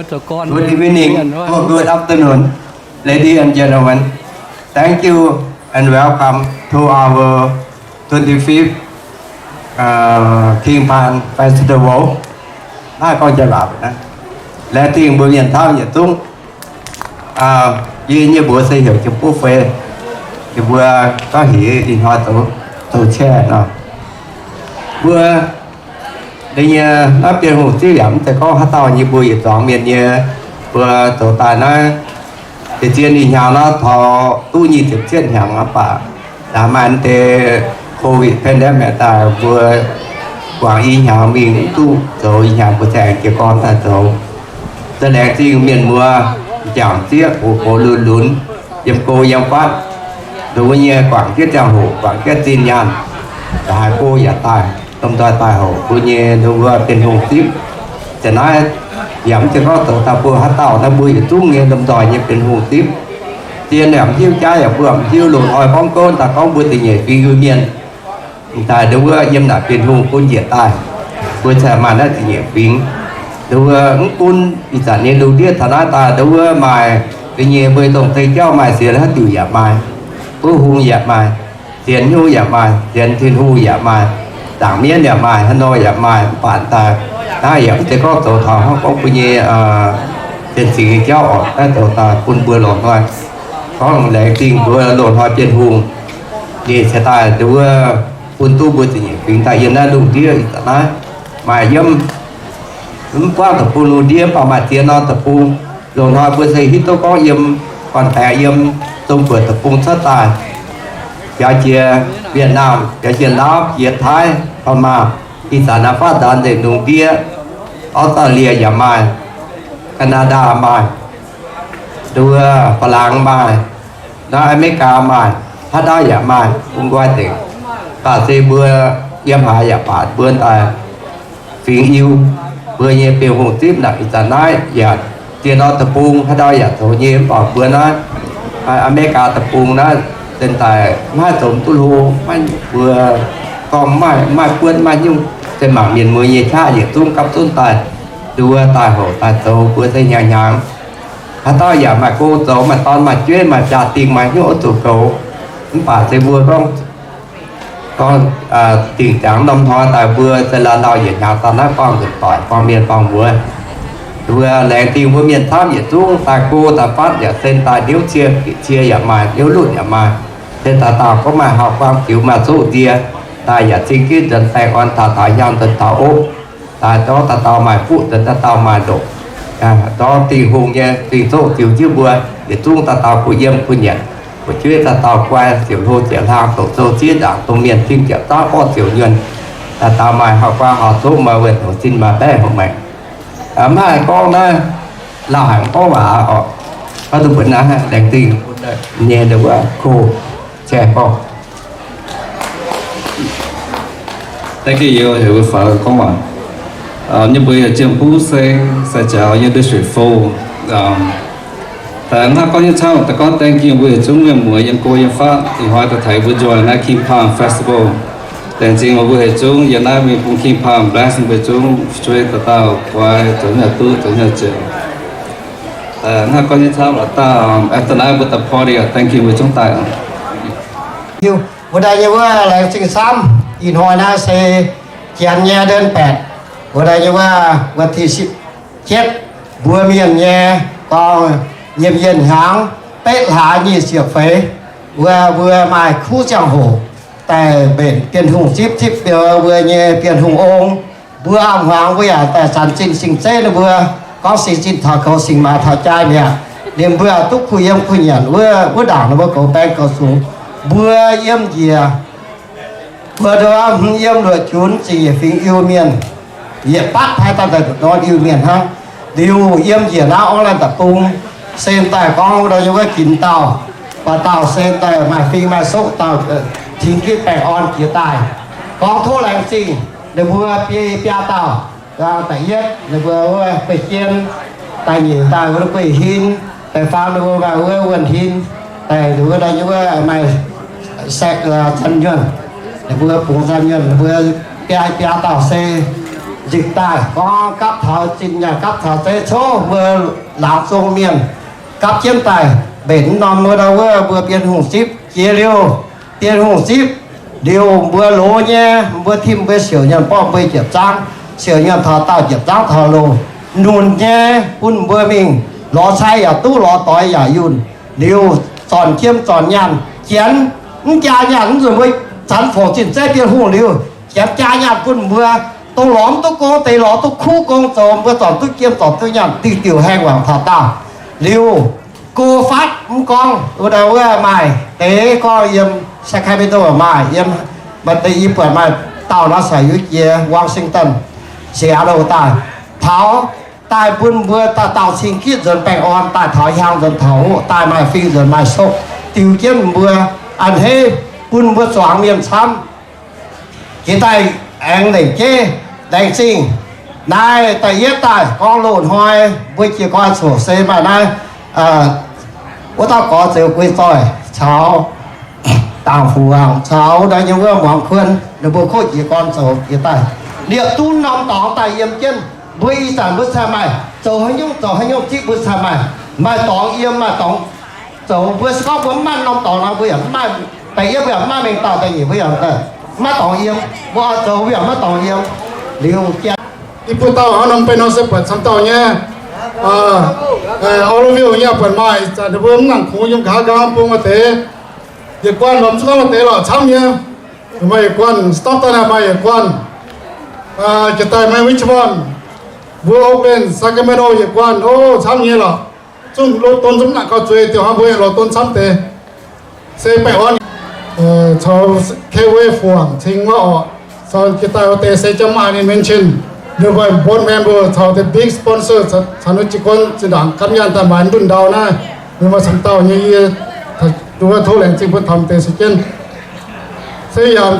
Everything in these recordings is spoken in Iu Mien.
Good evening or good afternoon, ladies and gentlemen. Thank you and welcome to our twenty-fifth uh, King Pan Festival. Naaiv gorngv jaa-laauc naaiv. Laengz zingh mbuo mienh camv yietc zungv. Yie nyei mbuox se heuc Jiem Buv Fei. Yie mbuo gorngv heuc ih hnoi zoux, zoux chair nor. Mbuo nyei naaiv Bienh Hungh zipv yaac mv zeiz gorngv haaix dauh nyei, mbuo yietc zuangx mienh nyei. Mbuo zoux daaih naaiv, deix zien ih hnyangx naaiv taux duqv nyic ziepc cietv hnyangx aqv baac, maaih deix COVID pandemic daaih, mbuo guangc i hnyangx mingh mv duqv zoux, i hnyangx mbuo zaengx jiez gorn daaih zoux. Za'gengh laengz zingh mienh muoz, m'jangc zieqv, gox gox lunx lunx, yiem go yiem fatv, ndongc wuov nyei guangc jienv ziangh hoc, guangc jienv zinh nyaanh, haiz go yaac daaih, lomh nzoih daaih hoc mbuo nyei ndongc wuov Bienh Hungh zipv. Za'naaiv yaac mv zeiz gorngv zoux daaih bun haaix dauh, naaiv mbuo yietc zungv nyei lomh nzoih nyei Bienh Hungh zipv. Zien yaac mv hiuv, jaaix yaac mbuo mv hiuv, loz-hnoi gorngv gouv daaih gorngv mbuo zingc nyeic fingx Iu-Mienh daaih ndongc wuov yiem naaic Bienh Hungh bun njiec daaih. Mbuo cingx maaih naaiv zingc nyeic fingx. Ndongc wuov mv gunv ih zanc nyei lungh ndiev taux naaiv daaih, ndongc wuov maaih ga'nyeic mbuo dongh deix jauv maaih sienx haaix diuc yaac maaih, buov hung yaac maaih, sienx nyungc yaac maaih, sienx Tin-Hungh yaac maaih, zaangc mienv yaac maaih, haaix nor yaac maaih, mv baac daaih naaiv yaac mv zeiz gorngv zoux taux hnangv gorngv mbuo nyei sienx zingx nyei jauv oc. Naaiv zoux daaih bun mbuo loz-hnoi gorngv laengz zingh mbuo loz-hnoi Bienh Hungh ninh cingx daaih ndongc wuov bun duqv mbuo zingc nyeic fingx daaih yiem naaiv lungh ndiev ih zanc naaiv maaih yiem, mv buangv deic-bung lungh ndiev, mv baac maaih ziex norm deic-bung. Loz-hnoi mbuo se hiuv duqv gorngv yiem, gorn-baengx yiem Zong Buoqc deic-bung cuotv daaih, biaux jiex Wietc Naamh, biaux jiex Laauv, jiex Taiv, Pa'maah, ih zanc naaiv faatv nzaanx nzengc lungh ndiev, Australia yaac maaih, Canada maaih, nduov Faa^laangx maaih, naaiv Aa^me^li^gaa maaih, haaix dauh yaac maaih, bun nqoi deix. Baac se mbuo yiem haaix yaac baac mbuo daaih fingx Iu, mbuo nyei Bienh Hungh zipv naaic ih zanc naaiv yaac ziex norm deic-bung haaix dauh yaac zoux nyei, mv baac mbuo naaiv Aa^me^li^gaa deic-bung naaiv se daaih maiv haih zoux duqv hlo, maiv mbuo gorngv maaih, maaih buonv maaih nyungc, se mangc mienh muoz nyei qaqv yietc zungv gapv zunv daaih, nduov daaih hoc daaih zoux mbuo se hnyangx-hnyangx. Haaix dauh yaac maaih gong zoux, maaih dorn maaih jueiv, maaih jaa-dingh, maaih hnyouv oix zuqc goux. Mv baac se mbuo gorngv, gorngv dingc ziangx norm hnoi daaih mbuo se la'nauh yietc hnyangx daaih naaiv buangh nzunc doic, buangh mienh buangh muoz. Mbuo laengz zingh mbuo mienh camv yietc zungv daaih go daaih fatv yaac sen daaih niouv cie, cie yaac maaih, niouv lutv yaac maaih. Se dauh dauh gorngv maaih hauv-buang ziux maaih coqv nzie, daaih yaac zingh ginv nzuonx baengh orn taux taux hnyangx nzuonx taux opv. Daaih dorh dauh dauh maaih fuqv nzuonx, dauh dauh maaih ndoqc, dorh Tin-Hungh nyei zingh coqv ziux jienv mbuo yietc zungv dauh dauh kuh yiem kuh nyanc, fu'jueiv dauh dauh guai, ziepc hlo ziepc hlang, doqc sou ziev nzaangc, dongh mienh tim ziepc zauv borqv ziouc nyuonh, dauh dauh maaih hauv-buang hauv coqv, maaih wuonh houc sin, maaih baeqv houc maengc. Mv haih gorngv naaiv, lauh haic gorngv waac oc. Gorngv duqv mbuox naaiv laengz zingh nyei wuov ko, ceng gorngv. Thank you, heuc mbuo faaux gorngv waac. Nyei mbuo yaac jiem buv seng sai jaax nyei district fou. Daaih hnangv gorngv nyei camv, daaih gorngv thank you mbuo yietc zungv mienh muoz yiem go yiem fatv ih hnoi daaih tengx mbuo join naaiv King Palm Festival. Laengz zingh mbuo yietc zungv yiem naaiv mingh bun King Palm bless mbuo yietc zungv, fu'jueiv dauh dauh guai, zoux hnyouv duqv, zoux hnyouv jiex. Hnangv gorngv nyei camv, daaih after naaiv mbuo daaih party, thank you mbuo zungv daaih. Wuov deix nyei wuov laengz zingh camv. Ih hnoi naaiv se janx nyei เดือนแปด, wuov deix nyei wuov วันที่สิบเจ็ด, mbuo mienh nyei gorngv nyiemc yienc hnyangx betv hlaax nyic ziepc feix, wuov mbuo maaih kuv ziangh hoc daaih mbenc Bienh Hungh zipv, zipv biou mbuo nyei Bienh Hungh ong. Mbuo a'hmuangx mbuo yaac daaih zanc zinh sing zeiv ninh mbuo gorngv sing zinh taux goux, sing maaih taux jaa mi'aqv. Ninh mbuo duqv kuh yiem kuh nyanc wuov, wuov ndaangc ninh mbuo goux baeng goux zungx. Mbuo yiem njiec, mbuo nduov hmz yiem luoqc junx zingc yietc fingx Iu-Mienh, yietc batv haaix dauh daaih nduqc norm Iu-Mienh hnangv. Liuz yiem njiec naaiv Auckland deic-bung, se daaih gorngv wuov dauh nyei wuov ginx dauh, baac dauh se daaih maaih fing maaih soqv dauh, cingx gitv baengh orn jiex daaih. Gorngv tov laengz zingh ninh mbuo biei biaa dauh. Da'yietv ninh mbuo wuov Guei Jien, da'nyeic daaih wuov Guei Hin, da'faam ninh mbuo maaih wuov Wuonh Hin, da'luoqc wuov daaih nyei wuov maaih Saeng, Zan Nyuonh. Ninh mbuo bungx Zan Nyuonh, ninh mbuo biaa, biaa dauh se Nzipc daaih gorngv gapv taux zinh nyaanh, gapv taux zeiv cov mbuo laangz zong mienh gapv jienv daaih mbenc norm mbuo ndau wuov mbuo Bienh Hungh zipv jiex liuz, Bienh Hungh zipv liuz mbuo loz nyei, mbuo tim mbuo siouc nyuonh borqv mbuo jiepc zaangv, siouc nyuonh taux daauh jiepc zaangv taux loz, nunc nyei bun mbuo mingh lorz cai yaac duqv, lorz doix yaac yunh, liuz zornc jiem zornc nyaanh, janx mv jaa nyaanh mv nzunc mbuo zanc fongc zinh zeiv Bienh Hungh liuz, janx jaa nyaanh bun mbuo, dongh lorz mv duqv gong deix lorz duqv kuv gong zoux, mbuo zornc duqv jiem zornc duqv nyaanh diuh diuh haengh wangc taux daauh. Liuz go fatv mv gorngv wuov maaih deix gorngv yiem Sacramento maaih, yiem maaih deix i buatc maaih dauh nor sai yuv jiex Washington, Seattle daaih, taux daaih bun mbuo dauh dauh cing gitv nzuonx baengh orn, daaih taux hiaang nzuonx taux hoqv, daaih maaih fing nzuonx maaih sokv, diuh jienv mbuo a'hneiv bun mbuo zuangx mienh camv. Jiex daaih aengx lengc jeiv laengz zingh. Naaiv da'yietv daaih gorngv loz-hnoi mbuo jiez gorn coc se maaih naaiv wuov dauh gorx zeux guei zoih caux Daangc Fuangx caux naaiv nyei wuov muangx kuon ninh mbuo koqv jiez gorn zoux jiex daaih. Liepc duqv norm dorngx daaih yiem jienv, mbuo ih zanc mbuo cai maaih zoux haaix nyungc zoux haaix nyungc zipv mbuo cai maaih, maaih dorngx yiem maaih dorngx zoux. Mbuo se gorngv mbuo mv maaih norm dorngx nor mbuo yaac mv maaih, da'yietv mbuo yaac mv maaih mengh dauh, da'nyeic mbuo yaac mv maaih dorngx yiem, mbuo oix zoux mbuo yaac mv maaih dorngx yiem. Liuz jaa, i buo dauh hnangv norm benx nor se buatc camv dauh nyei, Oroville nyei buatc maaih, ih zanc ninh mbuo mv nangc kungx yiem nqa'haav nqa'haav bung maaih deix, yietc guanh lomh zungv gorngv maaih deix lorqc camv nyei. Maaih yietc guanh Stockton maaih yietc guanh, jiex daaih maaih Richmond, mbuo Oakland, Sacramento yietc guanh, o, camv nyei lorqc. Zungv lorz don zungv nangc gauh zueiz diuh hnangv mbuo lorz don camv deix. Se baengh orn caux K W Fuangx cingx wuov orqc, caux jiex daaih wuov deix se jomc maaih ninh mention, ninh mbuo board member caux deix big sponsor caux ninh jiez gorn zinh ndaangc gapv nyaanh daaih maaiz ndunh ndau naaiv, ninh mbuo camv dauh nyei yie duqv tov laengz zingh bun taux deix se jienv. Se yaac mv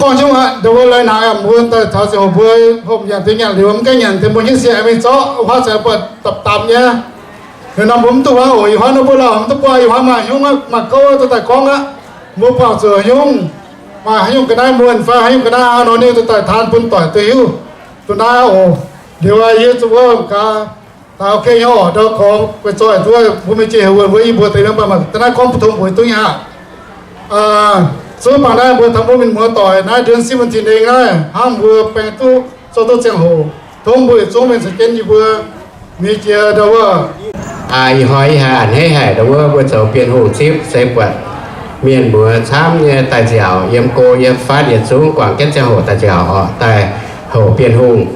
gorngv hnyouv aqv, ndau wuov lai naaic mbuo daaih taux ziangh hoc mbuo hopv nyanc deix nyanc liuz mv gaengh nyanc deix mbuo hnyouv siec mingh zorqv huaav caux buatc dapv dapv nyei. Ninh norm mbuo mv duqv huaav oc, ih huaav nor mbuo lauh mv duqv buangh, ih huaav maaih hnyouv aqv, maaih gouv duqv daaih gorngv aqv. Mbuo buangh zuqc hnyouv, maaih haaix nyungc ga'naaiv muonh fai haaix nyungc ga'naaiv hnangv nor ninh duqv daaih taan bun doic duqv hiuv. Duqv naaiv oc. Liuz yie zuqc wuov gaax, daaih ok nyei oc, ndau gorngv guei zoih duqv mbuo mingh jiex heuc wuonh mbuo i mbuo deix mienh mv baac maaih ga'naaiv gorngv bun tong mbuox duqv nyei aqv. Zuov bangc naaiv mbuo taux mbuo mienh muoz doic naaiv ndiev siv mun tin dengh naaiv hnangv mbuo baeng duqv zoux duqv ziangh hoc, tov mbuo yietc zungv mingh caux jienv yie mbuo mingh jiex ndau wuov. Ih hnoi yie haiz a'hneiv haic ndau wuov mbuo zoux Bienh Hungh zipv se buatc mienh muoz camv nyei daaih nziaauc yiem go yiem fatv yietc zungv guangc jienv ziangh hoc daaih nziaauc orqc, daaih houc Bienh Hungh.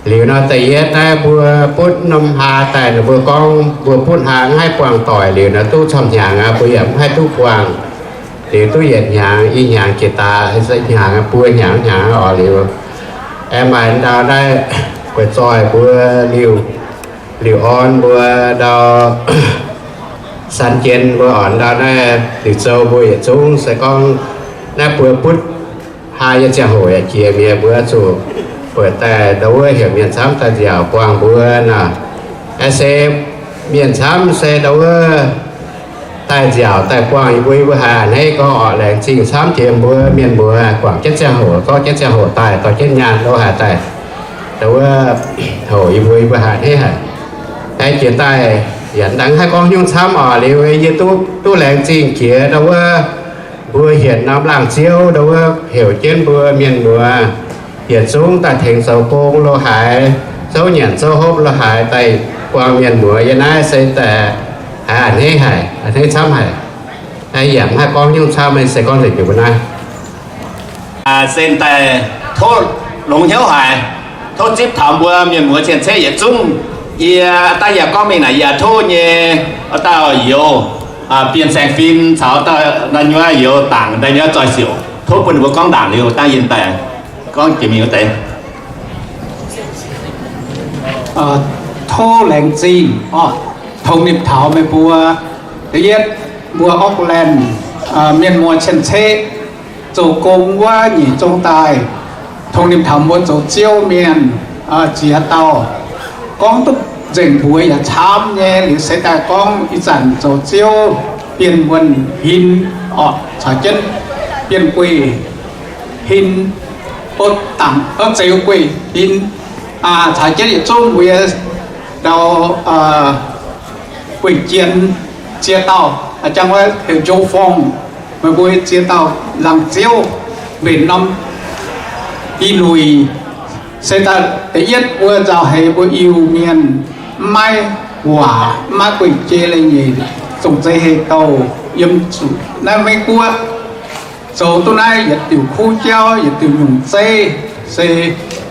Liuz nor da'yietv naaiv mbuo butv norm haa daaih ninh mbuo gorngv mbuo butv haa mv haih buangh doic liuz nor duqv camv hnyangx aqv, mbuo yaac mv haih duqv buangh. Liuz duqv yietc hnyangx, i hnyangx jiex daaih, hnyangx buo hnyangx hnyangx orqc liuz, aengx maaih ndau naaiv guei zoih mbuo liuz, liuz orn mbuo ndau san jien mbuo orn ndau naaiv liuz zou mbuo yietc zungv se gorngv naaiv mbuo butv haa nyei ziangh hoc yaac jiex mi'aqv, mbuo zuqc buatc daaih ndau wuov heuc mienh camv daaih nziaauc buangh mbuo nor. Aeqv, se mienh camv se ndau wuov daaih nziaauc daaih buangh yie mbuo, yie mbuo haiz a'hneiv gorngv orqc, laengz zingh camv jiex mbuo mienh muoz guangc jienv ziangh hoc, gorngv jienv ziangh hoc daaih, dorh jienv nyaanh lo haic daaih, ndau wuov houc yie mbuo, yie mbuo haiz a'hneiv haic. Aengx jiex daaih yaac dangh haih gorngv nyungc camv orqc, liuz yie duqv, duqv laengz zingh jiex ndau wuov mbuo hienx norm laangh ziouv ndau wuov heuc jienv mbuo mienh muoz yietc zungv daaih tengx zoux gong lo haaix, zouv nyanc zouv hopv lo haaix daaih buangh mienh muoz yiem naaiv se daaih haiz a'hneiv haic, a'hneiv camv haic. Yaac mv haih gorngv nyungc camv, se gorngv nzengc jiex mbuo naaiv. Sen daaih tov longx hnyouv haic, tov zipv taux mbuo mienh muoz cien-ceqv yietc zungv. Yie daaih yaac gorngv mingh naaic yaac tov nyei, daaih youz Bienh Saeng Fin caux daaih nyuoz youz Daangc daaih nyuoz zoih siouc, tov bun ninh mbuo gorngv ndaangc liuz daaih yinh daaih gorngv jiex mingh wuov deix. Tov laengz zingh orqc, tongx nimc taux meih mbuo. Da'yietv mbuo Auckland mienh muoz cien-ceqv zoux gong wuov nyic zong daaih, tongx nimc taux mbuo zoux ziouv mienh ziex dauh. Gorngv duqv nzengc mbuox yaac camv nyei, liuz se daaih gorngv ih zanc zoux ziouv Bienh Wuonh Hin orqc, caux jienv Bienh Guih Hin, Ov, dangc ov, zeix gueiv in, caux jienv yietc zungv mbuo ndau gueiv jien ziex dauh, jang wuov heuc Njoux Fong, meih mbuo ziex dauh laangz ziouv mbenc norm ih luic. Se daaih da'yietv mbuo nzauh heix mbuo Iu-Mienh maiv waac, maiv gueiv jei leiz-nyeic, zongh zeiv heh douh yiem zuqc naaiv Meiv Guoqv zoux duqv naaiv yietc diuc kuv jauv, yietc diuc nyungc zeiv, se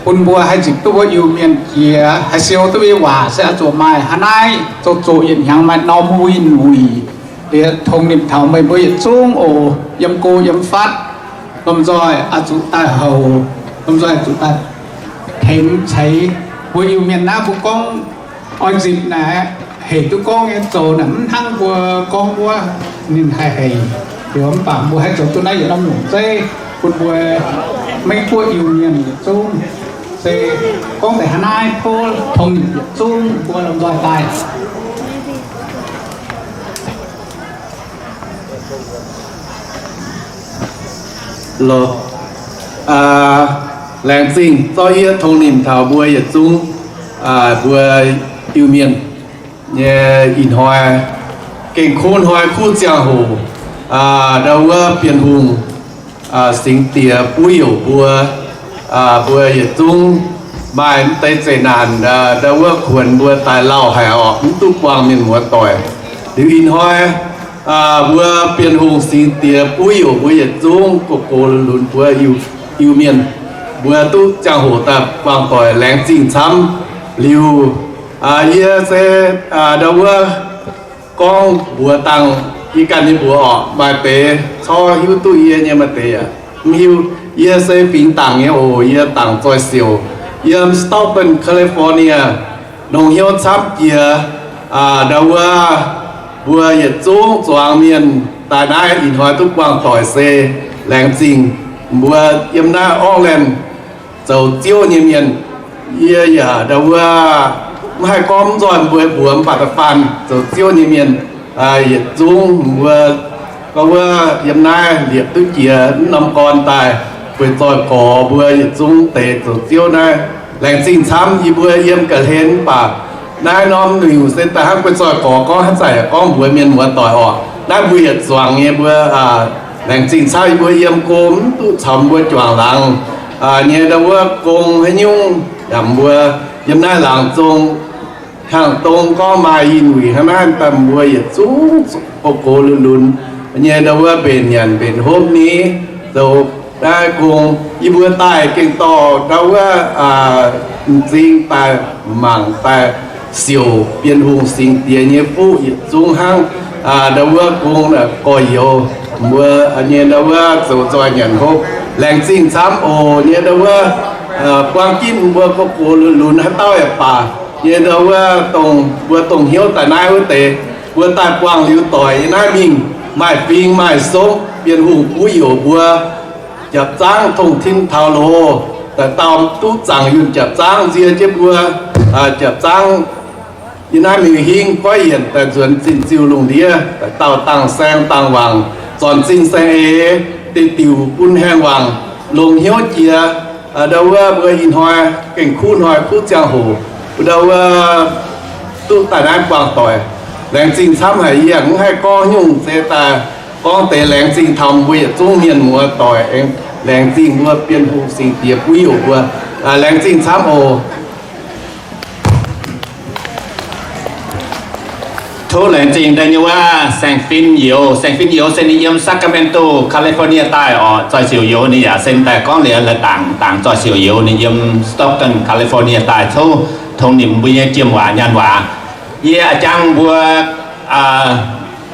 bun mbuo haih nzipc duqv mbuo Iu-Mienh jiex, haih siou duqv mbuo waac, se oix zuqc maaih hnangv naaiv zoux zoqc yietc hnyangx maaih norm wuic wuic. Liuz tongx nimc taux meih mbuo yietc zungv oc, yiem go yiem fatv, lomh nzoih oix zuqc daaih houc, lomh nzoih zuqc daaih tengx ceix mbuo Iu-Mienh naaiv mbuo gorngv oix nzipc naaic, hec duqv gorngv nyei zoux naaic mv hnangv mbuo gorngv wuov ninh haih hec. Liuz mv baac mbuo haih zoux duqv naaiv yietc norm nyungc zeiv bun mbuo Meiv Guoqv Iu-Mienh yietc zungv. Se gorngv deix hnangv naaiv, tov tongx nimc yietc zungv mbuo lomh nzoih daaih. Lo, laengz zingh zorqv yie tongx nimc taux mbuo yietc zungv, mbuo Iu-Mienh nyei ih hnoi gengh kuv hnoi kuv ziangh hoc, ndau wuov Bienh Hungh singx diex buv youc mbuo, mbuo yietc zungv maaih mv deix zeqc naanc, ndau wuov kuonx mbuo daaih lauh haic orqc, mv duqv buangh mienh muoz doic. Liuz ih hnoi mbuo Bienh Hungh singx diex buv youc mbuo yietc zungv gox gox lunx lunx mbuo Iu-Mienh, mbuo duqv ziangh hoc daaih buangh doic, laengz zingh camv. Liuz yie se ndau wuov gorngv mbuox dangh yie ganh nyei mbuox orqc, maaih deix corc hiuv duqv yie nyei, maaih deix yaac mv hiuv. Yie se fingx Dangc nyei oc. Yie Dangc Zoih Siouc, yiem Stockton, California, longx hnyouv camv jiex ndau wuov mbuo yietc zungv zuangx mienh daaih naaiv ih hnoi duqv buangh doic se laengz zingh mbuo yiem naaiv Oreland zoux ziouv nyei mienh. Yie yaac ndau wuov mv haih gorngv mv nzoih mbuo mbuox mv baac da'faanh zoux ziouv nyei mienh yietc zungv mbuo gorngv wuov yiem naaiv liepc duqv jiex mv norm gorn daaih, bueix zoih gorx mbuo yietc zungv deix zoux ziouv naaiv. Laengz zingh camv yie mbuo yiem ga'hlen mv baac naaiv norm nyungc se daaih hnangv bueix zoih gorx gorngv hnangv zanc yaac gorngv mbuox mienh muoz doic orqc, naaiv mbuo yietc zuangx nyei mbuo laengz zingh camv yie mbuo yiem go mv duqv caux mbuo juangc laangz nyei ndau wuov gong haaix nyungc yaac mbuo yiem naaiv laangz zong hnyangx-dong gorngv maaih ih nuic hnangv naaiv daaih mbuo yietc zungv gox gox lunx lunx nyei ndau wuov mbenc nyanc mbenc hopv ni zoux naaiv gong. Yie mbuo daaih gengh dorh ndau wuov m'zing daaih mangc daaih siouc Bienh Hungh singx diex nyei fuqv yietc zungv hnangv ndau wuov gong gorx-youz mbuo nyei ndau wuov zoux nzoih nyanc hopv. Laengz zingh camv oc nyei ndau wuov buang ginv mbuo gox gox lunx lunx haaix dauh yaac baac nyei ndau wuov dongh mbuo dongh hnyouv daaih naaiv wuov deix, mbuo daaih buangh liuz doic nyei naaiv mingh maaih fing maaih sopv, Bienh Hungh buv youc mbuo japc zaangv tongh tin taux loz, daaih dauh duqv zaangc yunh japc zaangv nzie jienv mbuo japc zaangv yie naaiv mingh hingv goiv yienc daaih nzuonx zinh ziuh lungh ndiev, daaih dauh dangh saeng dangh wangc, zornc zinh saeng eix, deix diuc bun haengh wangc, longx hnyouv jiex ndau wuov mbuo ih hnoi gengh kuv hnoi kuv ziangh hoc, ndau wuov duqv daaih naaiv buangh doic. Laengz zingh camv haic. Yie mv haih gorngv nyungc se daaih gorngv deix laengz zingh taux mbuo yietc zungv mienh muoz doic aengx laengz zingh mbuo Bienh Hungh singx diex buv youc mbuo. Laengz zingh camv oc. Tov laengz zingh daaih nyei wuov saeng-fin youz. Saeng-fin youz se ninh yiem Sacramento, California daaih orqc. Zoih siouc youz ninh yaac se daaih gorngv liuz la'dangc, dangc zoih siouc youz ninh yiem Stockton, California daaih. Tov tongx nimc mbuo nyei jiem waac nyaanh waac. Yie a'jang mbuo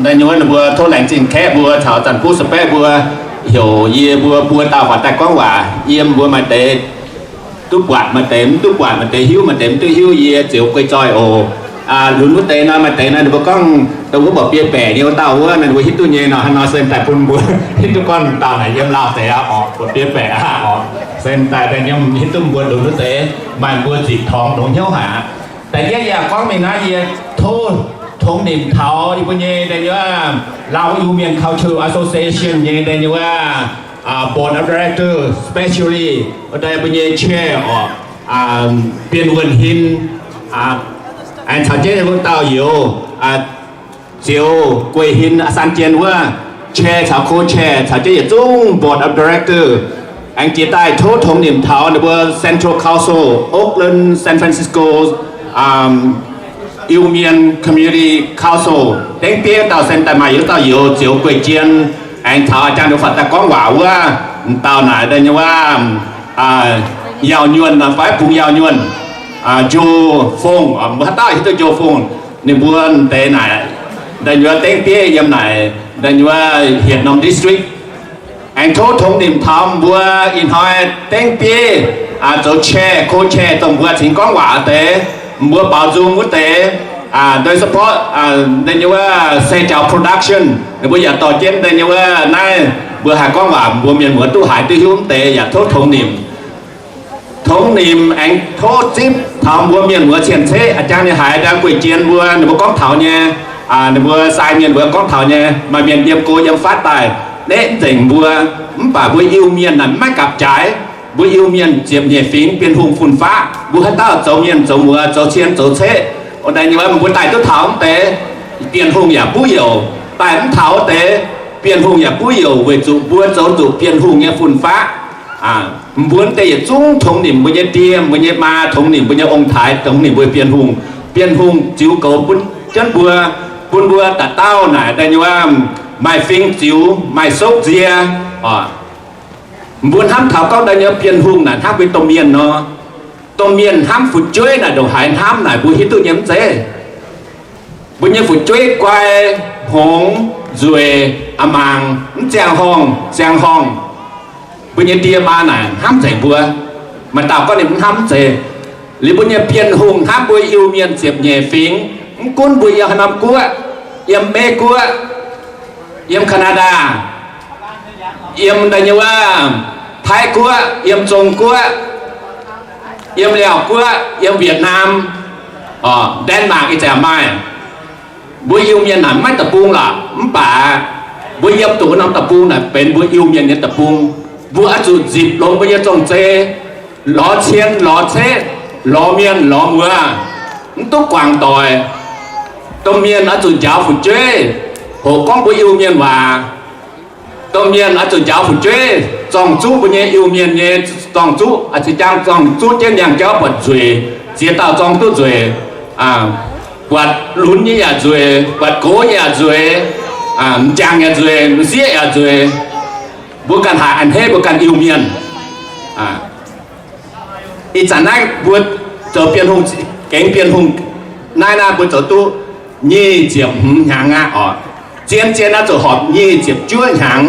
daaih nyei wuov ninh mbuo tov laengz zingh kaeqv mbuo caux zanc buv sa'baeqv mbuo heuc yie mbuo buo dauh faaux daaih gorngv waac. Yiem mbuo maaih deix duqv buatc, maaih deix mv duqv buatc, maaih deix hiuv, maaih deix mv duqv hiuv. Yie ziouc guei zoih oc. Lunx wuov deix nor, maaih deix nor ninh mbuo gorngv dongh wuov mbuoqc biei baeqc nyei wuov dauh wuov, ninh mbuo hiuv duqv nyei nor, hnangv nor se daaih bun mbuo hiuv duqv gorngv dauh naaic yiem lauh deix aqv orqc, mbuoqc biei baeqc aqv orqc. Se daaih daaih yiem hiuv duqv mbuo lunx wuov deix maaih mbuo ziqc torngx longx hnyouv haic aqv. Da'yietv yaac gorngv mingh naaiv yie tov tongx nimc taux yie mbuo nyei daaih nyei wuov Lao Iu Mien Cultural Association nyei daaih nyei wuov board of director, especially wuov deix mbuo nyei chair orqc, Bienh Wuonh Hin, aengx caux jienv wuov dauh youz, Ziouc Gueic Hin, San Jien wuov chair caux co-chair caux jienv yietc zungv board of director, aengx jiex daaih tov tongx nimc taux ninh mbuo Central Council, Oakland, San Francisco, Iu Mien Community Council, dengv bieiv dauh sen daaih maaih yietc dauh youz Ziouc Gueic Jien, aengx caux a'jang ninh faatv daaih gorngv waac wuov, m'dauh naaic daaih nyei wuov, Yaauh Nyuonh fai Bungx Yaauh Nyuonh, Njo Fong, mbuo haaix dauh hiuv duqv Njo Fong, ninh mbuo deix naaic, daaih nyei wuov dengv bieiv yiem naaic, daaih nyei wuov hietc norm district. Aengx tov tongx nimc taux mbuo ih hnoi dengv bieiv zoux chair, co-chair dongh mbuo cingx gorngv waac deix, mbuo baaux nzung wuov deix, deix support, deix nyei wuov se jaux production, ninh mbuo yaac dorh jienv deix nyei wuov naaiv mbuo haih gorngv waac mbuo mienh muoz duqv haiz duqv hiuv deix yaac tov tongx nimc. Tongx nimc aengx tov zipv taux mbuo mienh muoz cien-ceqv, a'jang ninh haiz daaih Gueic Jien mbuo ninh mbuo gorngv taux nyei, ninh mbuo sai mienh mbuo gorngv taux nyei, maaih mienh yiem go yiem fatv daaih neqv nzengc mbuo. Mv baac mbuo Iu-Mienh naaic maiv gapv jaaix. Mbuo Iu-Mienh ziepc nyeic fingx Bienh Hungh fun-faqv, mbuo haaix dauh zoux mienh zoux muoz zoux cien zoux ceqv, daaih nyei wuov mbuo daaih duqv taux wuov deix, Bienh Hungh yaac buv youc. Daaih mv taux wuov deix, Bienh Hungh yaac buv youc weic zuqc mbuo zoux zuqc Bienh Hungh nyei fun-faqv. Mbuo deix yietc zungv tongx nimc mbuo nyei die, mbuo nyei maa, tongx nimc mbuo nyei ong-taaix, tongx nimc mbuo Bienh Hungh. Bienh Hungh ziux goux bun jienv mbuo, bun mbuo dauh dauh naaic daaih nyei wuov maaih fing ziux, maaih sokv nzie. Mbuo hnamv taux gorngv daaih nyei wuov Bienh Hungh naaic hnangv mbuo domh mienh nor. Domh mienh hnamv fu'jueiv naaic ndongc haaix hnamv naaic mbuo hiuv duqv nyei mv zeiz? Mbuo nyei fu'jueiv guai, hngongx, nzueic, a'maangc, mv ziangh horngh, ziangh horngh. Mbuo nyei die maa naaic hnamv nzengc mbuo. Maaih dauh gorngv ninh mv hnamv mv zeiz. Liuz mbuo nyei Bienh Hungh hnamv mbuo Iu-Mienh ziepc nyeic fingx, mv gunv mbuo yiem haaix norm guoqv, yiem Meiv Guoqv, yiem Canada, yiem daaih nyei wuov Taiv Guoqv, yiem Zong Guoqv, yiem Laauv Guoqv, yiem Wietc Naam, Denmark ih zanc maaih. Mbuo Iu-Mienh naaic maiv deic-bung lorqc, mv baac mbuo yiem duqv norm deic-bung naaic benx mbuo Iu-Mienh nyei deic-bung. Mbuo oix zuqc nzipc longx mbuo nyei zong-zei, lorz cien lorz ceqv, lorz mienh lorz muoz, mv duqv guangc doic. Domh mienh oix zuqc njaaux fu'jueiv, hoqc gorngv mbuo Iu-Mienh waac. Domh mienh oix zuqc njaaux fu'jueiv, zorng-zuqv mbuo nyei Iu-Mienh nyei zorng-zuqv, zinh jangx zorng-zuqv jienv ndiangx-jauv buatc nzueic, ziex dauh zorng duqv nzueic. Buatc lunx nyei yaac nzueic, buatc gox nyei yaac nzueic, m'jangc yaac nzueic, m'sieqv yaac nzueic. Mbuo ganh haiz a'hneiv mbuo ganh Iu-Mienh. Ih zanc naaiv mbuo zoux Bienh Hungh, gengx Bienh Hungh naaiv naaiv mbuo zoux duqv nyic ziepc hmz hnyangx aqv oc. Zien-zien naaiv zuqc horpc nyic ziepc juov hnyangx.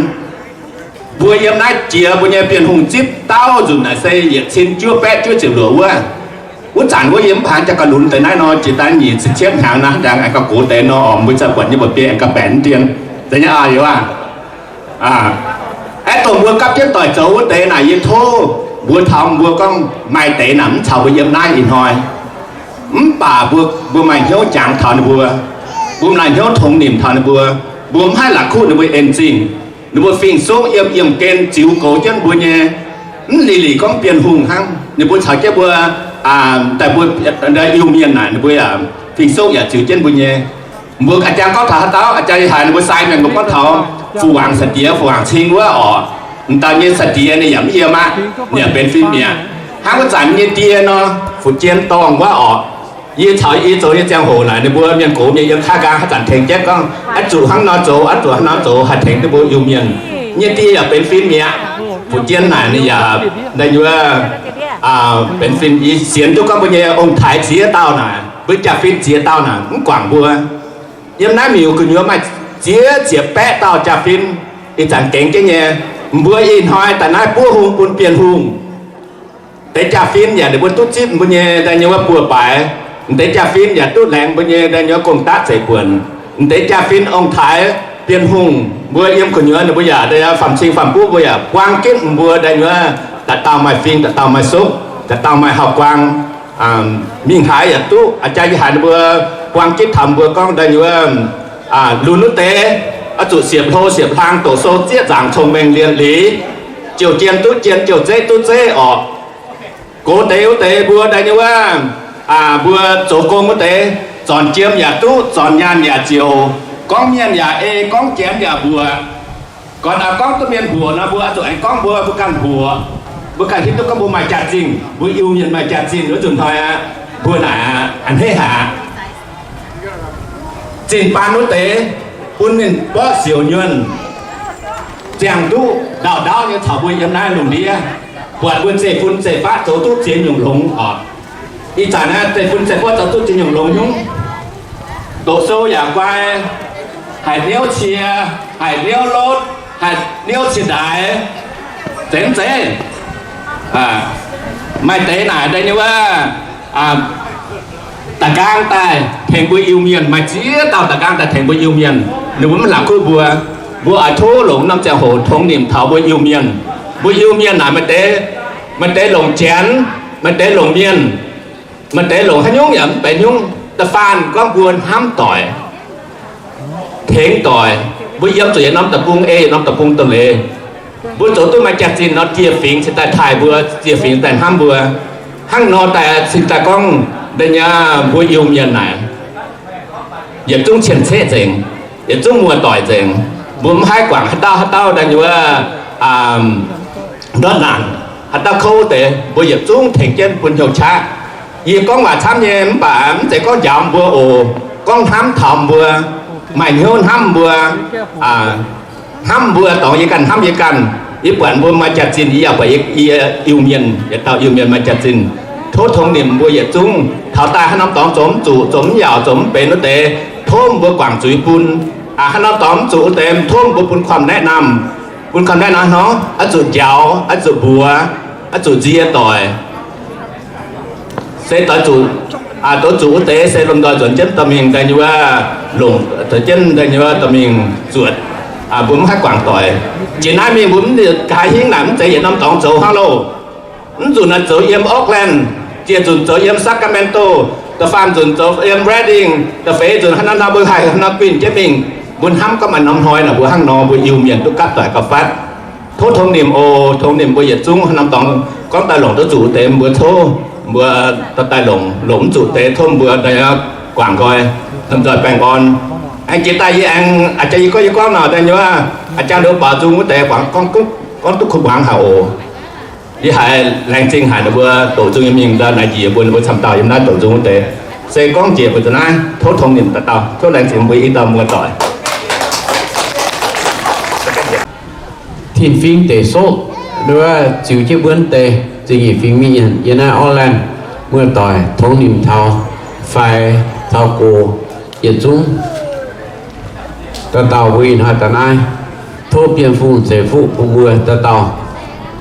Mbuo yiem naaiv jiex mbuo nyei Bienh Hungh zipv dauh nzunc naaic se yietc cin juov baeqv juov ziepc luoqc wuov. Wuov zanc wuov yie mv baac jaa ga'lunx deix naaiv nor, jiex daaih nyic ziepc cietv hnyangx naaiv, hnyangx aengx ga'gox deix nor, oc, mbuo zai buatc nyei mba'biei aengx ga'baeqc ndien. Deix nyei aa, yie aav, aeqv, dongh mbuo gapv jienv doic zoux wuov deix naaic, yie tov mbuo taux mbuo gorngv maaih deix naaic mv caux mbuo yiem naaiv ih hnoi. Mv baac mbuo, mbuo maaih hnyouv jangx taux ninh mbuo. Mbuo maaih hnyouv tongx nimc taux ninh mbuo. Mbuo mv haih la'kuqv ninh mbuo en zingh. Ninh mbuo fing-suqv yiem yiemh gen ziux goux jienv mbuo nyei. Mv liqc liqc gorngv Bienh Hungh hnangv, ninh mbuo caux jienv mbuo daaih mbuo Iu-Mienh naaic, ninh mbuo yaac fing-suqv yaac ziux jienv mbuo nyei. Mbuo a'jang gorngv taux haaix dauh, a'jang yie haiz ninh mbuo sai mienh mbuo gorngv taux Fu Wangc Sai-Diex, Fu Wangc Cing wuov oc. M'dauh nyei sai-diex ninh yaac mv yiem aqv, ninh yaac benx fin-mi'aqv. Hnangv wuov zanc nyei die nor, Fu Jien Dorngh wuov oc. Yie caux yie zoux nyei ziangh hoc naaic, ninh mbuo mienh gox nyei yiem kaav nqaang haaix zanc tengx jienv gorngv, oix zuqc hnangv nor zoux, oix zuqc hnangv nor zoux, haih tengx duqv mbuo Iu-Mienh. Nyei die yaac benx fin-mi'aqv. Fu Jien naaic ninh yaac daaih nyuoz benx fin, yie sienx duqv gorngv mbuo nyei ong-taaix ziex dauh naaic, mbuo jaa-fin ziex dauh naaic mv guangc mbuo. Yiem naaiv miuc gu'nyuoz maaih ziex ziepc baeqv dauh jaa-fin, ih zanc gengx jienv nyei. Mbuo ih hnoi daaih naaiv buov hung bun Bienh Hungh. Deix jaa-fin yaac ninh mbuo duqv zipv mbuo nyei daaih nyei wuov buoz-baaix. Deix jaa-fin yaac duqv laengz mbuo nyei daaih nyei wuov gong-daqv zeiv-buonc. Deix jaa-fin ong-taaix Bienh Hungh mbuo yiem gu'nyuoz ninh mbuo yaac daaih faam-cing faam-buv mbuo yaac buang jienv mbuo daaih nyei wuov, dauh dauh maaih fing, dauh dauh maaih sokv, dauh dauh maaih hauv-guaang, mingh haaix yaac duqv. A'jang yie haiz ninh mbuo buang jienv taux mbuo gorngv daaih nyei wuov, lunx wuov deix oix zuqc siepv-hlo siepv-hlang, doqc sou zieqv nzaangc, cong-mengh lienh liz. jouh jien duqv jien, jouh zeiv duqv zeiv orqc. Gox deix wuov deix mbuo daaih nyei wuov, mbuo zoux gong wuov deix, zornc jiem yaac duqv, zornc nyaanh yaac ziouc, gorngv mienh yaac ei, gorngv janx yaac mbuoqc. Gorngv naaiv gorngv duqv mienh mbuoqc nor, mbuo oix zuqc aengx gorngv mbuo, mbuo ganh mbuoqc, mbuo ganh hiuv duqv gorngv mbuo maaih jaax-zinh, mbuo Iu-Mienh maaih jaax-zinh wuov nzunc hnoi aqv. Mbuo naaic a'hneiv haic. Zinh baan wuov deix bun ninh borqv siouc nyuonh, ziangh duqv ndau-ndauv nyei caux mbuo yiem naaiv lungh ndiev, buatc mbuo zeiv-fun zeiv-fatv zoux duqv ziex nyungc longx oc. Ih zanc naaiv zeiv-fun zeiv-fatv zoux duqv ziex nyungc longx nyungc. Doqc sou yaac guai, haiz niouv cie, haiz niouv lotv, haiz niouv cie ndaix, zeiz mv zeiz? Maaih deix naaic deix nyei wuov, da'nqaang daaih tengx mbuo Iu-Mienh, maaih ziex dauh da'nqaang daaih tengx mbuo Iu-Mienh. Ninh mbuo mv hlaqc kuv mbuo. Mbuo oix tov longc norm ziangh hoc tongx nimc taux mbuo Iu-Mienh. Mbuo Iu-Mienh naaic maaih deix, maaih deix longc janx, maaih deix longc mienh, maaih deix longc haaix nyungc yaac mv benx nyungc. Da'faanh gorngv mbuo hnamv doic, tengx doic, mbuo yiem zuqc yietc norm deic-bung ei yietc norm deic-bung domh leiz. Mbuo zoux duqv maaih jaax-zinh nor, dieh fingx cingx daaih taaih mbuo, dieh fingx daaih hnamv mbuo. Hnangv nor daaih cingx daaih gorngv da'nyeic mbuo Iu-Mienh naaic yietc zungv cien-ceqv nzengc, yietc zungv muoz-doic nzengc. Mbuo mv haih guangc haaix dauh haaix dauh daaih nyei wuov ndortv naanc, haaix dauh kouv deix, mbuo yietc zungv tengx jienv bun hnyouv qaqv. Yie gorngv waac camv nyei mv baac mv zeiz gorngv njaaux mbuo oc. Gorngv hnamv taux mbuo, maaih hnyouv hnamv mbuo, hnamv mbuo dorngx yie ganh hnamv yie ganh. Yie buatc mbuo maaih jaax-zinh, yie yaac buatc yie Iu-Mienh, yietc dauh Iu-Mienh maaih jaax-zinh. Tov tongx nimc mbuo yietc zungv. Taux daaih haaix norm dorngx zoux mv zuqc, zoux mv yaauc, zoux mv benx wuov deix, tov mbuo guangc zuiz bun. Haaix norm dorngx mv zuqc wuov deix, tov mbuo bun คำแนะนำ, bun คำแนะนำ nor, oix zuqc njaaux, oix zuqc mbuox, oix zuqc nzie doic. Se doix zuqc, doix zuqc wuov deix se lomh nzoih nzuonx jienv dorh mingh daaih nyei wuov, longc nzuonx jienv daaih nyei wuov dorh mingh zuotc. Mbuo mv haih guangc doic. Jiex naaiv mingh mbuo mv haaix hingv naaic mv zeiz yietc norm dorngx zoux hnangv loh. Mv nzunc naaic zoux yiem Oakland, jiex nzunc zoux yiem Sacramento, da'faam nzunc zoux yiem Redding, da'feix nzunc haaix norm hnoi mbuo haih haaix norm guinh jienv mingh. Mbuo hnamv gorngv maaih norm hnoi naaic mbuo hnangv nor mbuo Iu-Mienh duqv gapv doic gapv fatv. Tov tongx nimc oc, tongx nimc mbuo yietc zungv haaix norm dorngx gorngv daaih longc duqv zuqc deix mbuo tov, mbuo daaih longc, longc mv zuqc deix tov mbuo guangc nqoi, lomh nzoih baengh orn. Aengx jiex daaih yie aengx a'jang yie gorngv yie gorngv nor daaih nyei wuov, a'jang nduov baaux nzung wuov deix guangc gorngv duqv kuv muangx haic oc. Yie haiz laengz zingh haic ninh mbuo doqc nzung nyei mingh daaih naaic njiec mbuo, ninh mbuo camv dauh yiem naaiv doqc nzung wuov deix. Se gorngv jiex mbuo nzunc naaiv tov tongx nimc dauh dauh, tov laengz zingh mbuo i dauh muoz-doic. Tin-Fingx Deic-Soqv, nduov ziux jienv mbuo deix zingh nyeic fingx mienh yiem naaiv Oakland, muoz-doic tongx nimc taux faix taux gox yietc zungv. Dauh dauh mbuo ih hnoi daaih naaiv, tov Bienh Hungh ceix fuqv bun mbuo dauh dauh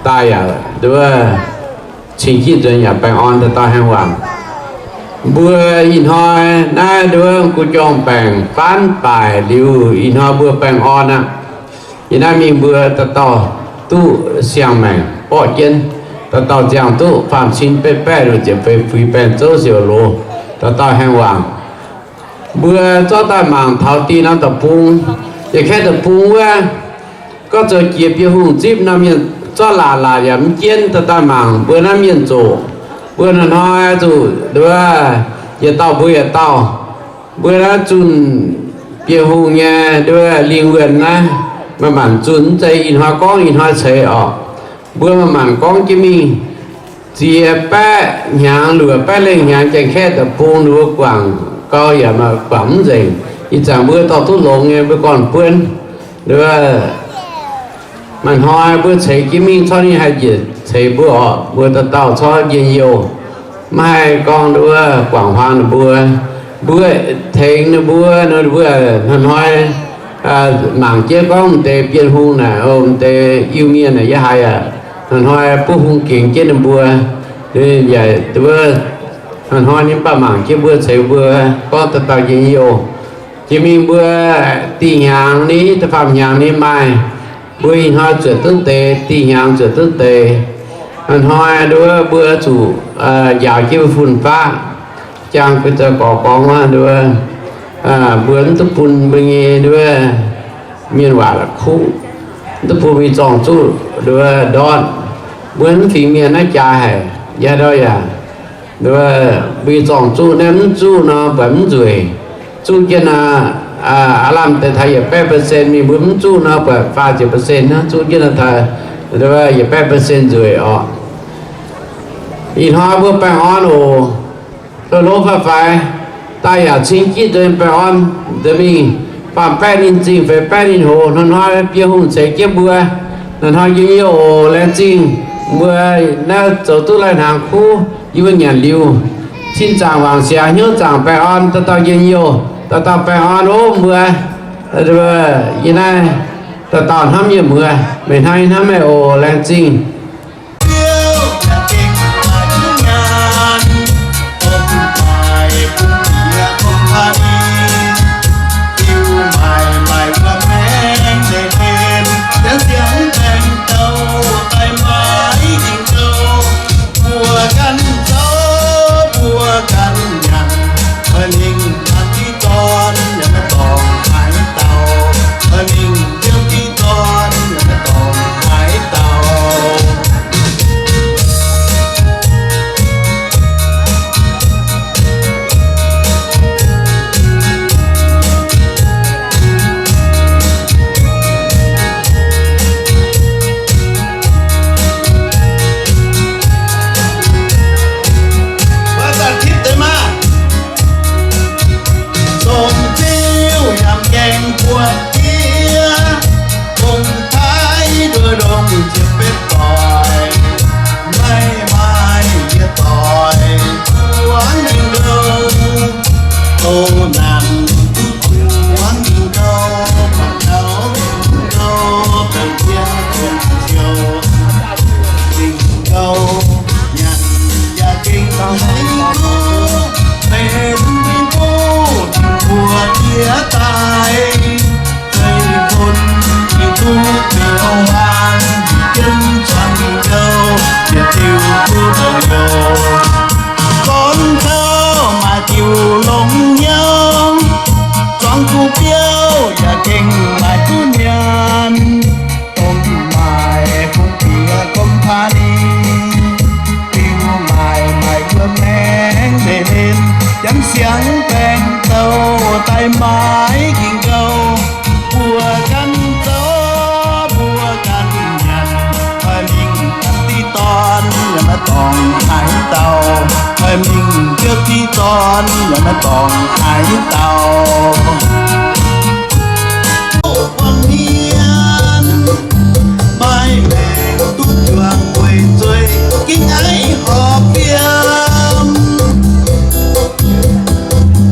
daaih yaac nduov cing jienv nzuonx yaac baengh orn dauh dauh haengh waac. Mbuo ih hnoi naaiv nduov guv jorng baengc faanv baaic liuz, ih hnoi mbuo baengh orn aqv. Yie naaiv mingh mbuo dauh dauh duqv siang-maengc borqv jienv, dauh dauh ziangh duqv faam cin betv baeqv luoqc ziepc feix fuix baengh zouv siouc loz, dauh dauh haengh waac. Mbuo zorqv daaih mangc taux dinh norm deic-bung, yietc kaeqv deic-bung wuov, gorngv zoux jiex Bienh Hungh zipv norm mienh zorqv laatc laatc yaac mv jienv, dauh daaih mangc mbuo naaiv mienh zoqc. Mbuo hnoi-hnoi zuqc nduov yietc dauh mbuox yietc dauh. Mbuo naaiv zunh Bienh Hungh nyei nduov lingh wuonh naaiv, maaih maanc zunh mv zeiz ih hnoi gorngv ih hnoi ceix orqc. Mbuo maaih maanc gorngv jienv mingh ziex baeqv hnyangx, luoqc baeqv lengh hnyangx, Janx-Kaeqv deic-bung ninh mbuo guangc gau yaac maaih guangc mv nzengc. Ih zanc mbuo dorh duqv longx nyei mbuo gorn-buonv. Nduov maaih hnoi mbuo ceix jienv mingh corc ninh haih njiec ceix mbuo orqc. Mbuo dauh dauh corc njien-youh, maiv haih gorngv nduov guangc huaang ninh mbuo. Mbuo tengx ninh mbuo, ninh mbuo hnoi-hnoi mangc jienv gorngv m'deix Bienh Hungh naaic, m'deix Iu-Mienh naaic yie haiz aqv. Hnoi-hnoi buov hung gengx jienv ninh mbuo, yaac nduov hnoi-hnoi ninh mv baac mangc jienv mbuo, ceix mbuo, gorngv dauh dauh njien-youh. Jiex mingh mbuo dih hnyangx ni, da'faam hnyangx ni maaih, mbuo ih hnoi zuotc duqv deix, dih hnyangx zuotc duqv deix. Hnoi-hnoi nduov mbuo zuqc njaaux jienv fun-faqv. Jangx guei zoux gorx gorngv wuov nduov, mbuo mv duqv bun mbuo nyei nduov mienh waac la'kuqv. Duqv bun mbuo zorng zuqc ndortv, mbuo mv fingx mienh naaiv jaax haic. Yaac ndau yaac, mbuo zorng zuqc naaiv mv zuqc nor buatc mv nzueic. Zuqc jienv nor, aav lamh deix taux yietc baeqv percent mingh, mbuo mv zuqc nor buatc faah ziepc percent hnangv. Zuqc jienv nor taux yietc baeqv percent nzueic orqc. Ih hnoi mbuo baengh orn oc. Hlo hlo faix faix, daaih yaac cing jienv nzuonx baengh orn nzuonx mingh, faam baeqv ninh zingh, feix baeqv ninh hoz. Hnoi-hnoi Bienh Hungh ceix jienv mbuo, hnoi-hnoi njien-youh oc. Laengz zingh mbuo naaiv zoux duqv lai-hnaangx kuv, yie mbuo nyanc liuz, cin zaangc wangc siaaux, hnyouv zaangc baengh orn, dauh dauh njien-youh, dauh dauh baengh orn oc mbuo. Yie naaiv dauh dauh hnamv yie mbuo, meih hnamv yie hnamv meih oc. Laengz zingh. Mbuo ganh zoux, mbuo ganh nyanc, mingh taux ti dorn yaac maiv dorngc haaix dauh, mingh ziouc ti dorn yaac maiv dorngc haaix dauh. Mbuo zanc tipv deix maah! Zong-ziuv yaac gaengh buatc jiex, dongh taaix nduov ndongc jiex betv doic, maiv maaih yietc doic buangv ninh ndouh. Douz naanc duqv buangv ninh ndouh, buatc gauh ninh ndouh daaih jiex dongh ziouc ninh ndouh nyanc yaac gengh haiz duqv benx ninh mbuo jiex daaih. Zeiv bun ninh duqv biaux hlang, jienv zuangx ninh ndouh, yietc diuh duqv douc youh. Gorngv taux maaih diuh longx hnyouv, zuangx duqv biouv yaac gengh maaih duqv nyanc. Domh maaih hungh diex company, biux maaih maaih wuom maengx leiz-hlen, janx siangx baengh douh daaih maaiz ging gouh. Mbuo ganh zoux, mbuo ganh nyanc, oix mingh taux ti dorn yaac maiv dorngc haaix dauh, oix mingh ziouc ti dorn yaac maiv dorngc haaix dauh. Buangh hmien maiv maengc duqv juangc weic zueih gengh aiv horpc fiem.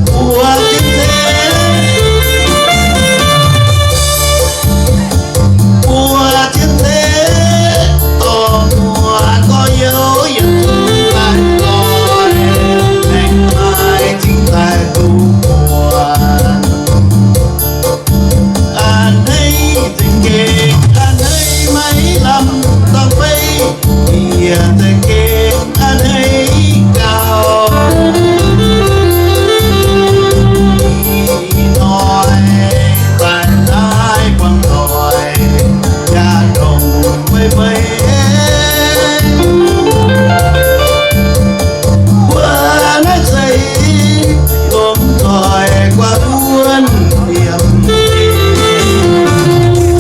Mbuo zien zeiv, mbuo zien zeiv dorh muoz gorx-youz yietc zungv daaih lorz, maengx maaih cingx daaih duqv buatc. A'hneiv za'gengh, a'hneiv maiv lamh dorng fei, yie za'gengh a'hneiv gauh. Ih hnoi daaih naaiv buangh doic, yaac ndongc mbei mbei. Mbuo naaiv se lomh nzoih guaax wuonv liemh,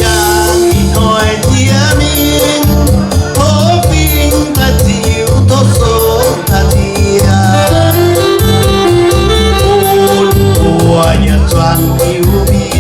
yangh ih hnoi jiex mingh, tov fing daaih ziux, tov sou daaih ziex, bun mbuo yietc zuangx diuh mingh.